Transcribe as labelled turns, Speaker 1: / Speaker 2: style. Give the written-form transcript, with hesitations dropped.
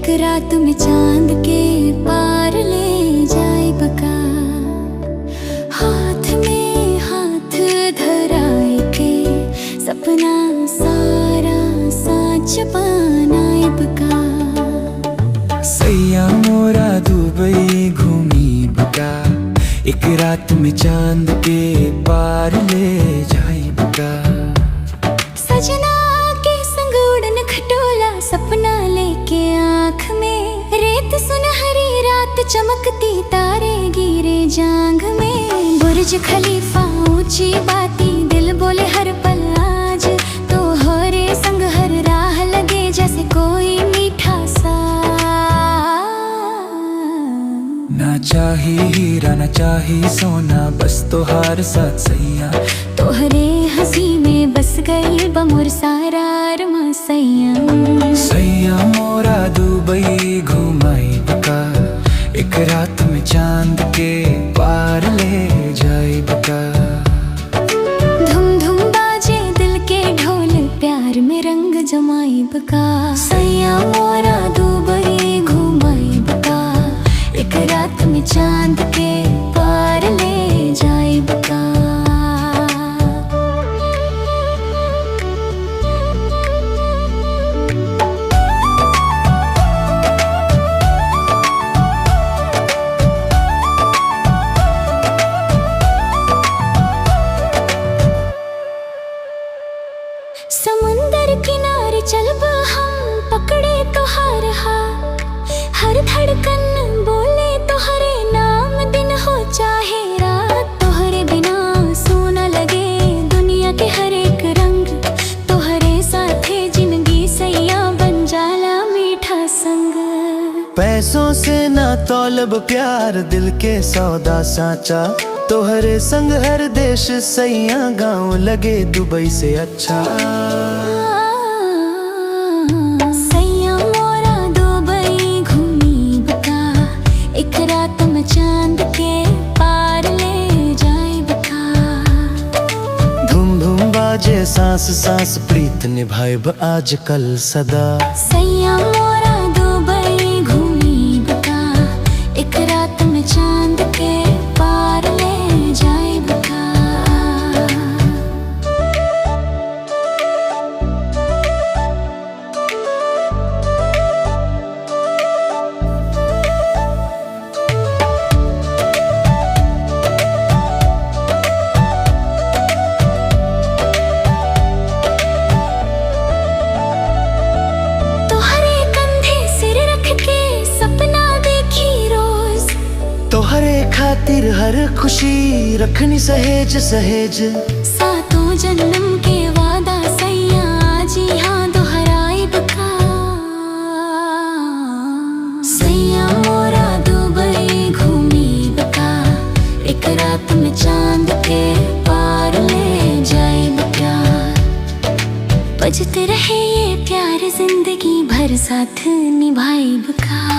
Speaker 1: एक रात में चांद के पार ले जाए बका, हाथ में हाथ धराए के सपना सारा साच बनाए बका।
Speaker 2: सैया मोरा दुबई घूमी बका, एक रात में चांद के पार ले जाई बका।
Speaker 1: सजना के संग उड़न खटोला, सपना लेके आँख में, रेत सुनहरी रात चमकती तारे गिरे जांघ में। बुर्ज खलीफा ऊंची बाती, दिल बोले हर पल आज तो हरे संग हर राह लगे जैसे कोई मीठा सा।
Speaker 2: ना चाही हीरा ना चाही सोना, बस तोहार साथ सैया।
Speaker 1: तोहरे हंसी में बस गई बमुर सारा अरमा सैया।
Speaker 2: सैया मोरा दुबई घुमाई बका, एक रात में चांद के पार ले जाई बका।
Speaker 1: धुम धुम बाजे दिल के ढोल, प्यार में रंग जमाई बका। सैया मोरा दुबई घुमाई बका, एक रात में चांद के पार ले जाए बका। समुंदर किनारे चलब हम, पकड़े तोहार हाथ, हर धड़कन बोले तोहरे नाम, दिन हो चाहे रात। तोहरे बिना सोना लगे दुनिया के हर एक रंग, तोहरे साथे जिंदगी सैया बन जाला मीठा संग।
Speaker 3: पैसों से ना तौलब प्यार, दिल के सौदा साचा। तोहरे संग हर देश सैया, गांव लगे दुबई से अच्छा।
Speaker 1: सैया मोरा दुबई घूमी बका, एक रात में चांद के पार ले जाए बका।
Speaker 3: धुम धुम बाजे सांस सांस, प्रीत निभाए आज कल सदा।
Speaker 1: सैया मोरा दुबई घूमी बका, एक रात में चांद के पार ले जाए बका। तोहरे कंधे सिर रख के सपना देखी रोज,
Speaker 3: तोहरे खातिर हर खुशी रखनी सहेज सहेज।
Speaker 1: सातों जन्म के वादा सैया जी हाँ दोहराए बका। सैया मोरा दुबई घूमी बका, एक रात में चांद के पार ले जाए बका। बजते रहे ये प्यार जिंदगी भर साथ निभाए बका।